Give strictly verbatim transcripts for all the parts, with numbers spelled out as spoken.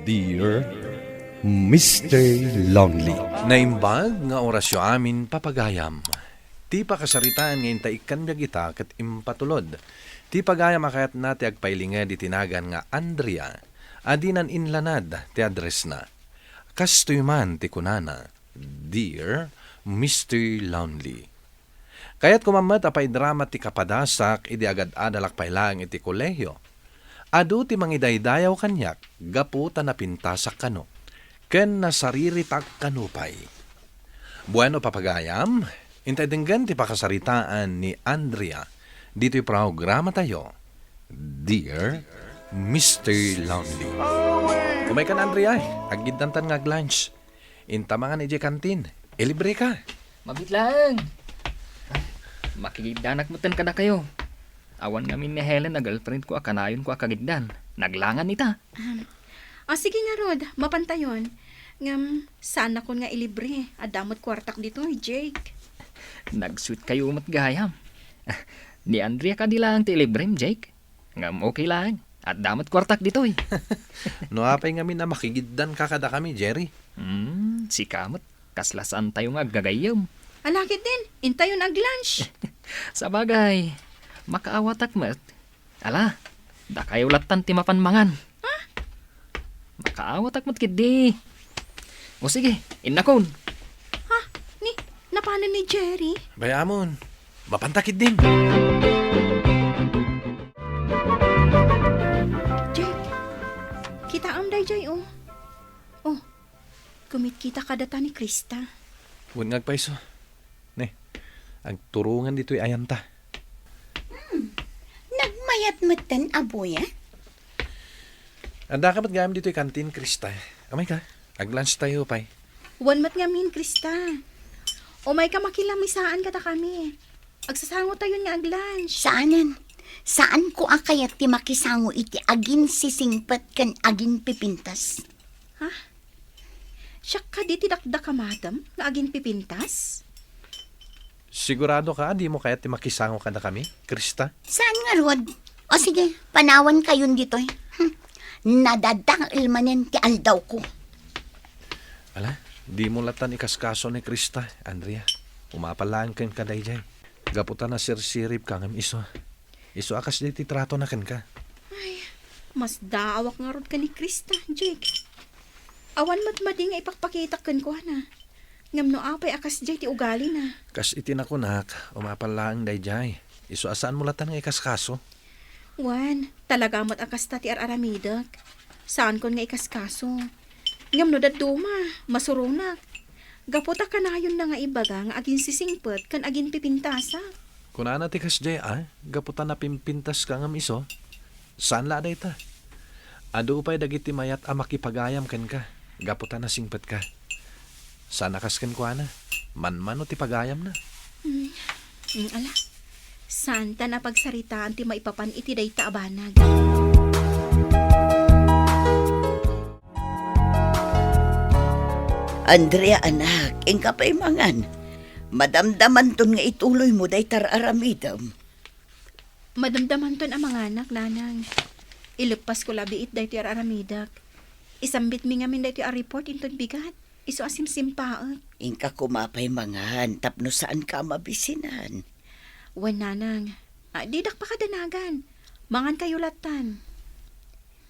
Dear Mister Lonely. Naimbag nga orasyo amin, papagayam. Ti pakasaritaan nga inta ikkan biag ita ket impatulod. Ti pagayam a kayatna ti agpailinged iti nagan nga Andrea, a dinan inlanad ti addressna. Kastoy man ti kunana, "Dear Mister Lonely." Kayatko man met a paidrama ti kapadasak idi agad-adalak pay laeng iti kolehio. Adu ti mangidaydayaw kaniak gapu ta napintasak kano, ken nasariritak kano pay. Bueno, papagayam, intay denggen ti pakasaritaan ni Andrea ditoy programatayo, Dear Mister Lonely. Umaykan, Andrea, aggiddantan nga ag-lunch. Inta mangan idiay kantin. Ilibre ka. Mabiit laeng. Makigiddanak metten kadakayo. Awan ngamin ni Helen a girlfriend ko a kanayonko a kagiddan. Naglangan ita. Um, ah, sige ngarud, mapantayon. Ngem, saannakon nga ilibre. Adda met kuartak ditoy, Jake. Nag-sweet kayo met gayam. Ni Andrea kadi laeng ti ilibrem, Jake? Ngem okay laeng. Adda met kuartak ditoy. No apay ngamin a makigiddanka kadakami, Jerry? Hmm, sika met. Kasla saantayo nga aggagayyem. Ala ketdin, intayon ag-lunch. Sabagay, makaawatak met. Ala, dakayo lattan ti mapan mangan. Ha? Makaawatak met ketdi. O sige, innakon. Ha? Ni, napanen ni Jerry? Bay-amon, mapanta ketdin. Jake, kitaem daydiay, o. O, kumitkita kadata ni Krista. Wen nga agpayso. Ne, agturongan ditoy ayanta. Hmm, nagmayat metten a buya? Addaka met gayam ditoy kantin, Krista. Umayka, ag-lunch tayo pay. Wen met ngamin, Krista. Umayka makilamisaan kadakami. Agsasangotayon nga ag-lunch. Saanen. Saanko a kayat ti makisango iti aginsisingpet ken aginpipintas. Ha? Siak kadi ti dakdakamatem nga aginpipintas? Sigurado ka a dimo kayat ti makisango kadakami, Krista? Saan ngarud? O sige, panawankayon ditoy. Hmm. Nadadael manen ti aldawko. Ala, dimo lattan ikaskaso ni Krista, Andrea. Umapal laeng kenka daydiay. Gapu ta nasirsiribka ngem isu. Isu a kasdiay ti tratona kenka. Ay, masdaawak ngarud ken ni Krista, Jake. Awan met madi nga ipakpakitak kenkuana. Ngem no apay a kasdiay ti ugalina? Kas iti nakunak, umapal laeng daydiay. Isu a saanmo lattan nga ikaskaso. Wen, talaga met a kasta ti ar-aramidek. Saankon nga ikaskaso. Ngem no dadduma, masuronak. Gapu ta kanayonna nga ibaga nga aginsisingpet ken aginpipintasak. Kunana ti kasdiay a, gapu ta napimpintaska ngem isu, saan la a dayta. Adu pay dagiti mayat a makipagayam kenka, gapu ta nasingpetka. Saan a kas kenkuana, manmano ti pagayamna. Hmm. Hmm, ala. Saanta a pagsaritaan ti maipapan iti dayta a banag. Andrea, anak, inka pay mangan. Madamdamanton nga ituloymo dayta ar-aramidem. Madamdamanton a manganak, Nanang. Ileppasko la biit daytoy ar-aramidek. Isambitmi ngamin daytoy a report inton bigat. Isu a simsimpaek. Inka koma pay mangan tapno saanka a mabisinan. Wen, Nanang. Ah, didak pakadanagan. Mangankayo lattan.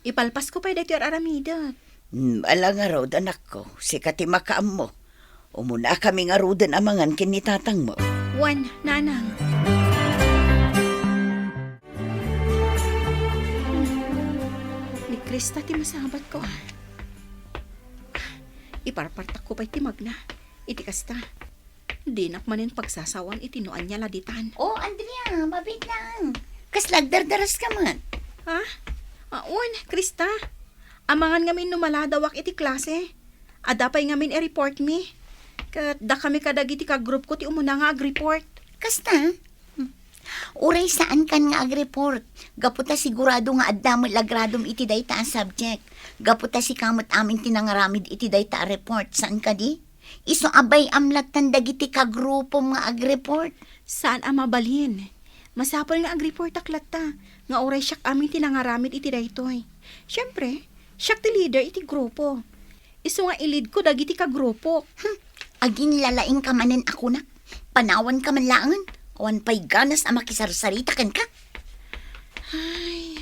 Ipalpasko pay daytoy ar-aramidek. Hmm, ala ngarud, anakko, sika ti makaammo. Umunakami ngaruden a mangan ken ni tatangmo. Wen, Nanang. Ni Krista ti masabatko, a. Iparpartakko pay ti magna. Iti kasta, dinak manen pagsasawan iti no ania la ditan. Oh, Andrea, mabiit lang. Kasla agdardaraska met? Ha? Ah, wen, Krista. Amangan ngamin no maladawak iti klase. Adda pay ngamin i-report mi. Ket dakami kadagiti kagrupko ti umuna nga ag-report. Kasta? Hmm. Uray saankan nga ag-report. Gapu ta sigurado nga adda met la gradom iti dayta a subject. Gapu ta sika met amin ti nangaramid iti dayta a report. Saan kadi? Isu a bay-am lattan dagiti kagrupom nga ag-report. Saan a mabalin. Masapul nga ag-reportak latta nga uray siak amin ti nangaramid iti daytoy. Siempre, Siak ti leader iti grupo. Isu nga i-lead ko dagiti kagrupo. Hmm, aginlalaingka manen a kunak. Panawanka man laengen. Awan pay ganas a makisarsarita kenka. Ay,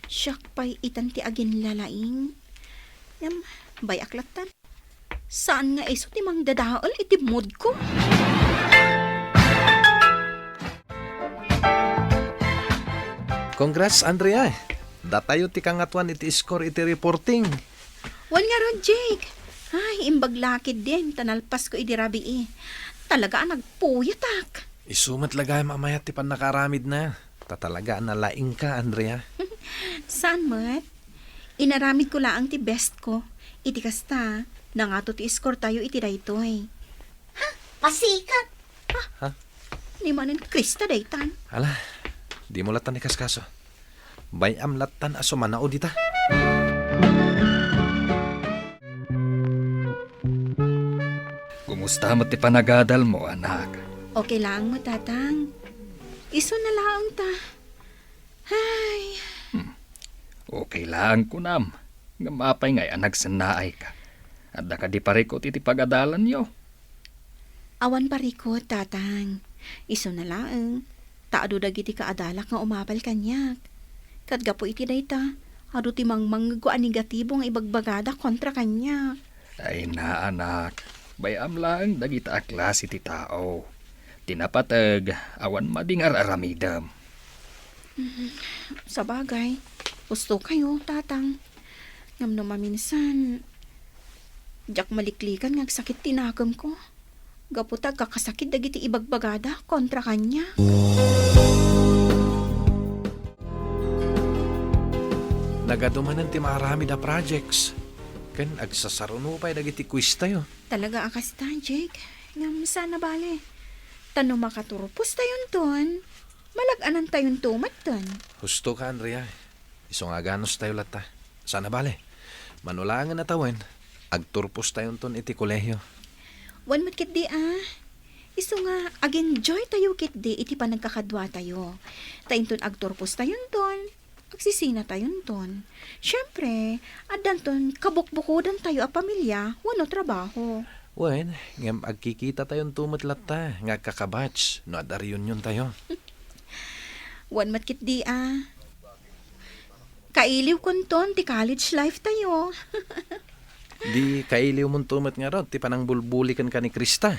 siak pay itan ti aginlalaing. Ngem, bay-ak lattan. Saan nga isu ti mangdadael iti mood ko? Congrats, Andrea. Datayo ti kangatoan iti score iti reporting. Wen ngarud, Jake. Ay, imbag la ketdin, ta nalpas ko idi rabii. Talaga a nagpuyatak. Isu met la gayam a mayat ti pannakaaramidna. Ta talaga a nalaingka, Andrea. Saan met? Inaramid ko laeng ti best ko. Iti kasta, nangato ti score tayo iti daytoy. Ha? Pasikat? Ha? Ni manen Krista daytan. Ala, dimo lattan ikaskaso. Bay-am lattan a sumanaw dita. Kumusta met ti panagadalmo, anak? Okay laeng met, Tatang. Isu na laeng ta. Ay. Hmm. Okay laeng kunam. Ngem apay ngay a nagsennaayka? Adda kadi parikut iti pagadalanyo? Awan parikut, Tatang. Isu na laeng, ta adu dagiti kaadalak nga umabal kaniak. Ket gapu iti dayta, adu ti mangmangngegko a negatibo nga ibagbagada kontra kaniak. Ay, naanak, bay-am laeng dagita a klase ti tao. Ti napateg, awan madi nga ar-aramidem. Mm, sabagay, husto kayo, Tatang. Ngem no maminsan, diak maliklikan nga agsakit ti nakemko. Gapu ta agkakasakit dagiti ibagbagada kontra kaniak. Nagadu manen ti maaramid a projects, ken agsasaruno pay dagiti quiz tayo. Talaga a kasta, Jake. Ngem saan a bale. Ta no makaturpos tayonton, malag-anan tayonto metten. Husto ka, Andrea. Isu nga aganus tayo latta. Saan a bale. Mano laengen a tawen, agturpos tayonton iti kolehio. Wen met ketdi a. Isu nga ag-enjoy tayo ketdi iti panagkakadua tayo. Ta inton agturpos tayonton, agsisina tayonton. Siyempre, addanton kabukbukodan tayo a pamilya wenno trabaho. Wen, ngem agkikita tayonto met latta nga agkakabats no adda reunion tayo. Wen met ketdi a. Kailiwkonton ti college life tayo. Di kailiwmonto met ngarud ti panangbulbuli kenka ni Krista.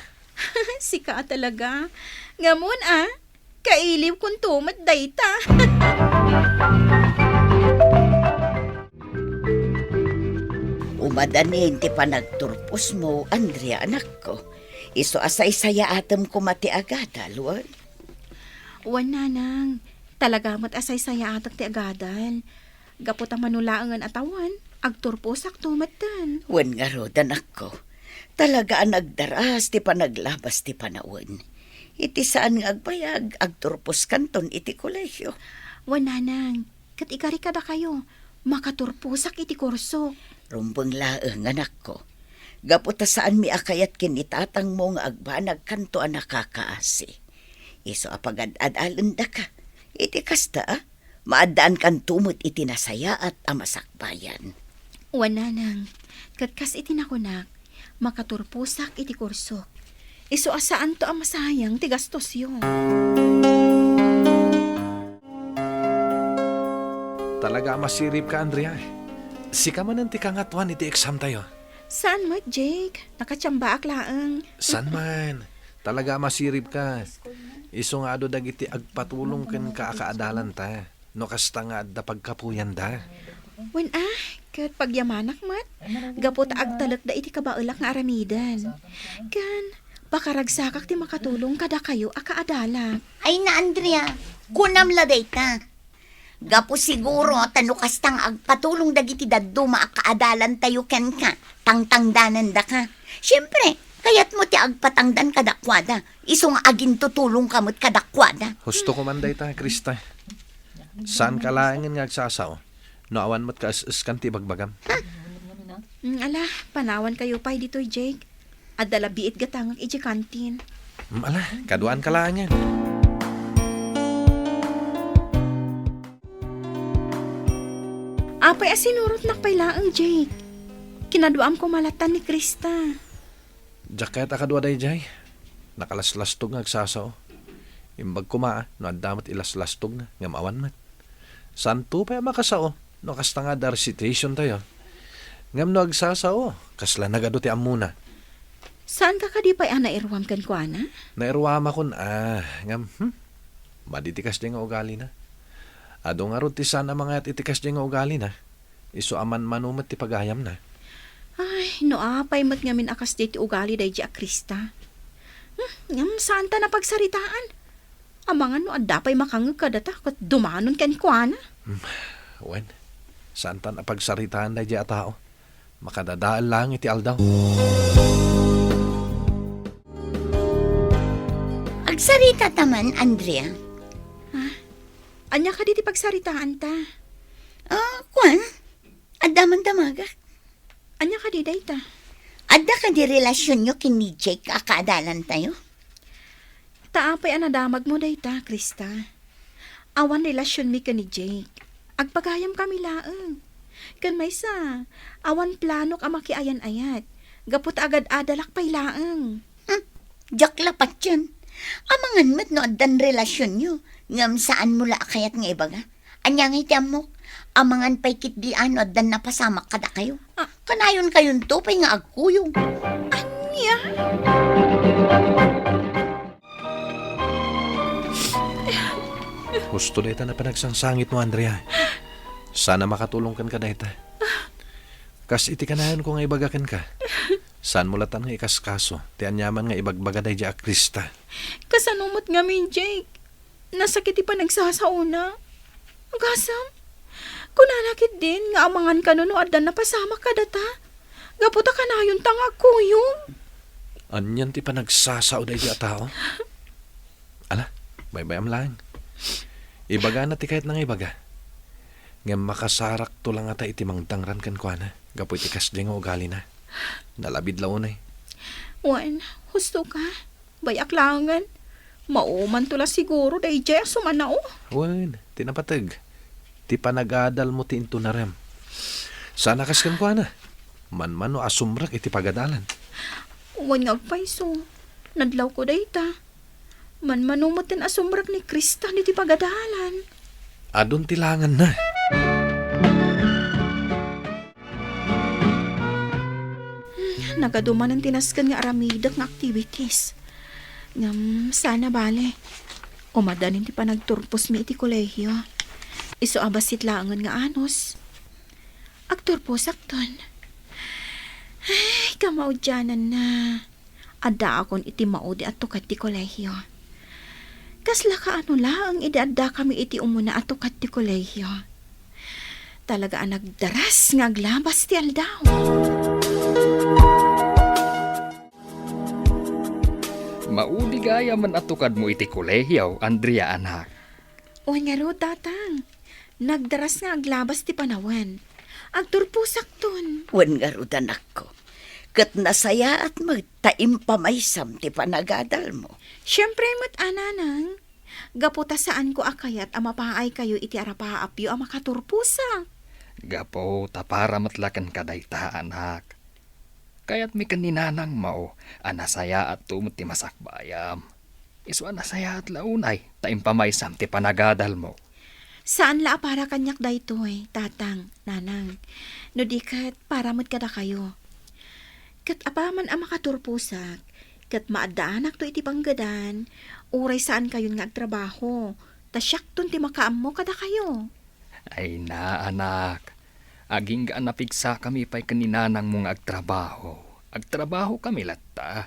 Sika a talaga. Ngamon a, kailiwkonto met dayta. Umadanin ti panagturposmo, Andrea, anakko. Isu a saysayaatem koma ti agadal, wen? Wen, nanang. Talaga met a saysayaatek ti agadal. Gapu ta mano laengen a tawen, agturposakto metten. Wen ngarud, anakko. Talaga a nagdaras ti panaglabas ti panawen. Iti saan nga agbayag, agturposkanton iti kolehio. Wen, nanang, ket ikari kadakayo, makaturposak iti kurso. Rumbeng laeng, anakko. Gapu ta saanmi a kayat ken ni tatangmo nga agbanagkanto a nakakaasi. Isu a pagad-adalendaka. Iti kasta, maaddaankanto met iti nasayaat a masakbayan. Wen, nanang, ket kas iti nakunak, makaturposak iti kursok. Isu a saanto a masayang ti gastosyo. Talaga a masiribka, Andrea. Sika manen ti kangatoan iti exam tayo. Saan met, Jake? Nakatiambaak laeng. Saan man? Talaga a masiribka. Isu nga adu dagiti agpatulong kenka a kaadalanta, no kasta nga adda pagkapuyanda. Wen a, ket pagyamanak met, gapu ta agtalekda iti kabaelak nga aramiden. Ken, pakaragsakak ti makatulong kadakayo a kaadalak. Ay na, Andrea, kunam la dayta. Gapu siguro ta no kasta nga agpatulong dagiti dadduma a kaadalantayo kenka, tangtangdanandaka. Siempre, kayatmo ti agpatangdan kadakuada, isu nga agintutulongka met kadakuada. Husto koman dayta, Krista. Saanka laengen nga agsasao no awan met kaes-eskan ti ibagbagam. Mm, ala, panawankayo pay ditoy, Jake. Adda la biit gatangek idiay kantin. Mm, ala, kaduaanka laengen. Apo Pay a sinurotnak pay laeng, Jake. Kinaduaam koma latta ni Krista. Diak kayat a kadua daydiay. Nakalaslastog nga agsasao. Imbag koma a no adda met ilaslastogna, ngem awan met. Saanto pay a makasao no kasta nga adda recitation tayo. Ngem no agsasao, kasla nagadu ti ammona. Saanka kadi pay a nairuam kenkuana? Nairuamakon a, ngem, hmm, madi ti kasdiay nga ugalina. Adu ngarud ti saan a mangayat iti kasdiay nga ugalina. Isu a manmano met ti pagayamna. Ay, no apay met ngamin a kasdiay ti ugali daydiay a Krista. Hmm, ngem saanta napagsaritaan. Amangan no adda pay makangngeg kadata ket dumanon kenkuana. Hmm, wen, saantan a pagsaritaan daydiay a tao. Makadadael laeng iti aldaw. Agsarita ta man, Andrea. Ah, ania kadi ti pagsaritaanta? Ah, kuan? Adda man damagak. Ania kadi dayta? Adda kadi relasionyo ken ni Jake a kaadalantayo? Ta apay a nadamagmo dayta, Krista? Awan relasionmi ken ni Jake. Agpagayamkami laeng. Ken maysa, awan planok a makiayan-ayat, gapu ta agad-adalak pay laeng. Hmm, diak la patien. Amangan met no addan relasionyo, ngem saanmo la a kayat nga ibaga. Ania ngay ti ammok? Amangan pay ketdi a no addan napasamak kadakayo. Ah. Kanayonkayonto pay nga agkuyog. Ania? Husto dayta a panagsangsangitmo, Andrea. Saan a makatulong kenka dayta. Kas iti kanayonko nga ibaga kenka, saanmo latta nga ikaskaso ti aniaman nga ibagbaga daydiay a Krista. Kasano met ngamin, Jake? Nasakit ti panagsasaona. Agasem, kunana ketdin nga amangan kano no addan napasamak kadata. Gapu ta kanayonta nga agkuyog. Anian ti panagsasao daydiay a tao? Ala, baybayam laeng. Ibagana ti kayatna nga ibaga. Ngem makasarakto la ngata iti mangdangran kenkuana gapu iti kasdiay nga ugalina. Nalabid la unay. Wen, husto ka. Bay-ak laengen. Maumanto la siguro daydiay a sumanao. Wen, ti napateg, ti panagadalmo ti intunarem. Saan a kas kenkuana. Manmano a sumrek iti pagadalan. Wen nga agpayso, nadlawko dayta. Manmano met ti asumrek ni Krista ditoy pagadalan. Adun ti langanna. Hmm, nagadu manen ti nasken nga aramidek nga activities. Ngem saan a bale. Umadanin ti panagturposmi iti kolehio. Isu a bassit laengen nga anus. Agturposakton. Ay, kamaudiananna. Addaakon iti maudi a tukad ti kolehio. Kasla kaano laeng idi addakami iti umuna a tukad ti kolehio. Talaga a nagdaras nga aglabas ti aldaw. Maudi gayamen a tukadmo iti kolehio, Andrea, anak. Wen ngarud, Tatang. Nagdaras nga aglabas ti panawen. Agturposakton. Wen ngarud, anakko. Ket nasayaat met ta impamaysam ti panagadalmo. Siempre met, a, Nanang. Gapu ta saanko a kayat a mapaaykayo iti arapaapyo a makaturposak. Gapu ta para met la kenka dayta, anak. Kayatmi ken ni Nanangmo a nasayaatto met ti masakbayam. Isu a nasayaat la unay ta impamaysam ti panagadalmo. Saan la a para kaniak daytoy, Tatang, Nanang. No di ket, para met kadakayo. Ket apaman a makaturposak, ket maaddaanakto iti panggedan, uray saankayon nga agtrabaho, ta siakton ti makaammo kadakayo. Ay na, anak. Agingga a napigsakami pay ken ni nanangmo nga agtrabaho. Agtrabahokami latta.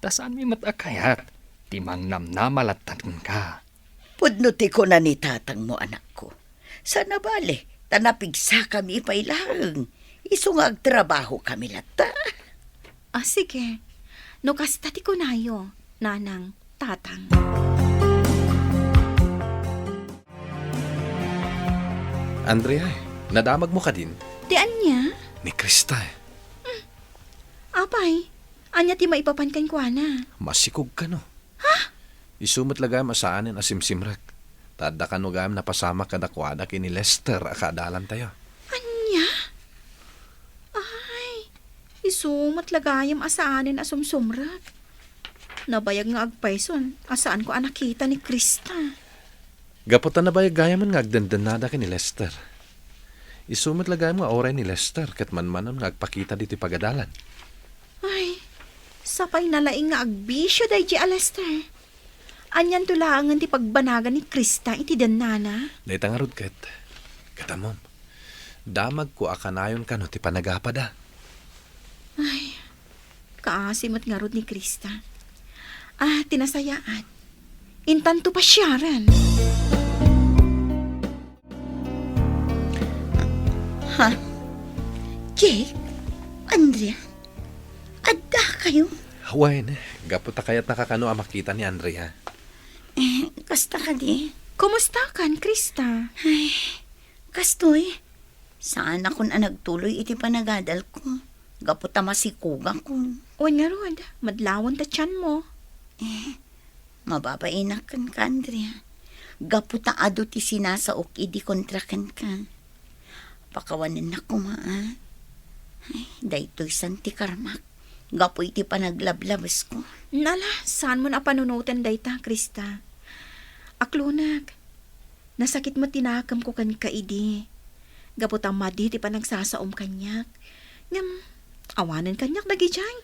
Ta saanmi met a kayat ti mangnamnama latta kenka. Pudno ti kuna ni tatangmo, anakko. Saan a bale, ta napigsakami pay laeng. Isu nga agtrabahokami latta. Ah, sige. No kasta ti kunayo, nanang, tatang. Andrea, nadamagmo kadin? Ti ania? Ni Krista. Hmm. Apay, ania ti maipapan kenkuana? Masikog kano. Ha? Isu met la gayam a saanen a simsimrek. Ta adda kano gayam napasamak kadakuada ken ni Lester a kaadalantayo. An, Isu met la gayam a saanen a sumsumrek. Nabayag nga agpayson a saanko a nakita ni Krista. Gapu ta nabayag gayamen nga agdendennada ken ni Lester. Isu met la gayam nga uray ni Lester ket manmanon nga agpakita ditoy pagadalan. Ay, sapay na laeng nga agbisio daydi a Lester. Anianto laengen ti pagbanagan ni Krista iti dennana? Dayta ngarud ket, ket ammom, damagko a kanayon kano ti panagapada. Ay, kaasi met ngarud ni Krista. Ah, ti nasayaat. Intanto pasiaren. Ha? Jake? Andrea? Adda kayo? Wen, gapu ta kayatnaka kano a makita ni Andrea. Eh, kasta kadi? Kumustakan, Krista? Ay, kastoy. Saanakon a nagtuloy iti panagadalko. Gapu ta masikugakon. Wen ngarud, madlawan ta tianmo. Eh, mababainak kenka, Andrea. Gapu ta adu ti sinasaok idi kontra kenka. Pakawanennak koma, a. Ay, daytoy san ti karmak. Gapu iti panaglablabesko. Nala, saanmon a panunoten dayta, Krista. Aklonek, nasakit met ti nakemko kenka idi. Gapu ta madi ti panagsasaom kaniak. Ngem, awanen kaniak dagidiay.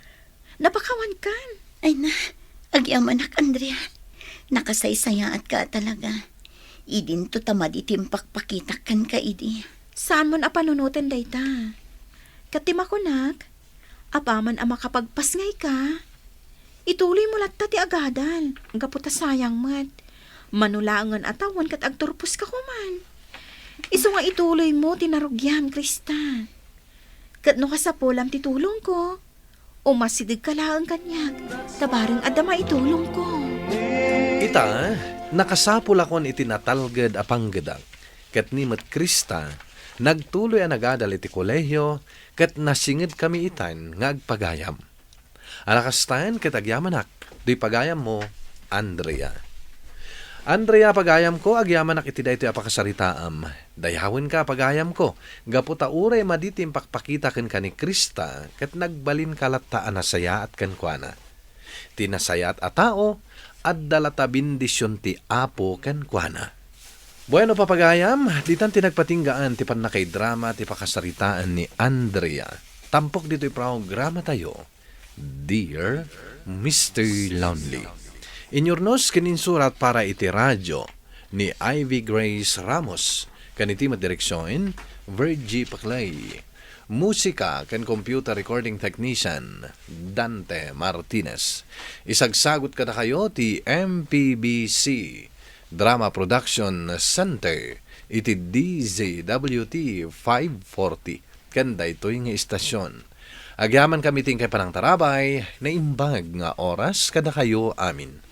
Napakawankan. Ay na, agyamanak, Andrea. Nakasaysayaatka a talaga. Idinto ta madi ti impakpakitak kenka idi. Saanmon a panunoten dayta. Ket ti makunak, apaman a makapagpasngayka, ituloymo latta ti agadal, gapu ta sayang met. Mano laengen a tawen ket agturposka koman. Isu nga ituloymo ti narugiam, Krista. Ket no kasapulam ti tulongko, umasidegka laeng kaniak, ta bareng adda maitulongko. Ita, nakasapulakon iti natalged a panggedak, ket ni met Krista, nagtuloy a nagadal iti kolehio, ket nasingedkami itan nga agpagayam. A nakastaen ket agyamanak, toy pagayammo, Andrea. Andrea, pagayamko, agyamanak iti daytoy a pakasaritaam. Dayawenka, pagayamko, gapu ta uray madi ti impakpakita kenka ni Krista, ket nagbalinka latta a nasayaat kenkuana. Ti nasayaat a tao, adda latta bendision ti Apo kenkuana. Bueno, papagayam, ditan ti nagpatinggaan ti pannakaidrama ti pakasaritaan ni Andrea. Tampok ditoy programatayo, Dear Mister Lonely. Inyurnos ken insurat para iti radio ni Ivy Grace Ramos, ken iti met direksion, Virgie Paclay. Musika ken computer recording technician, Dante Martinez. Isagsagut kadakayo ti M P B C Drama Production Center iti D Z W T five forty ken daytoy nga istasyon. Agyamankami ti inkay panangtarabay, naimbag nga oras kadakayo amin.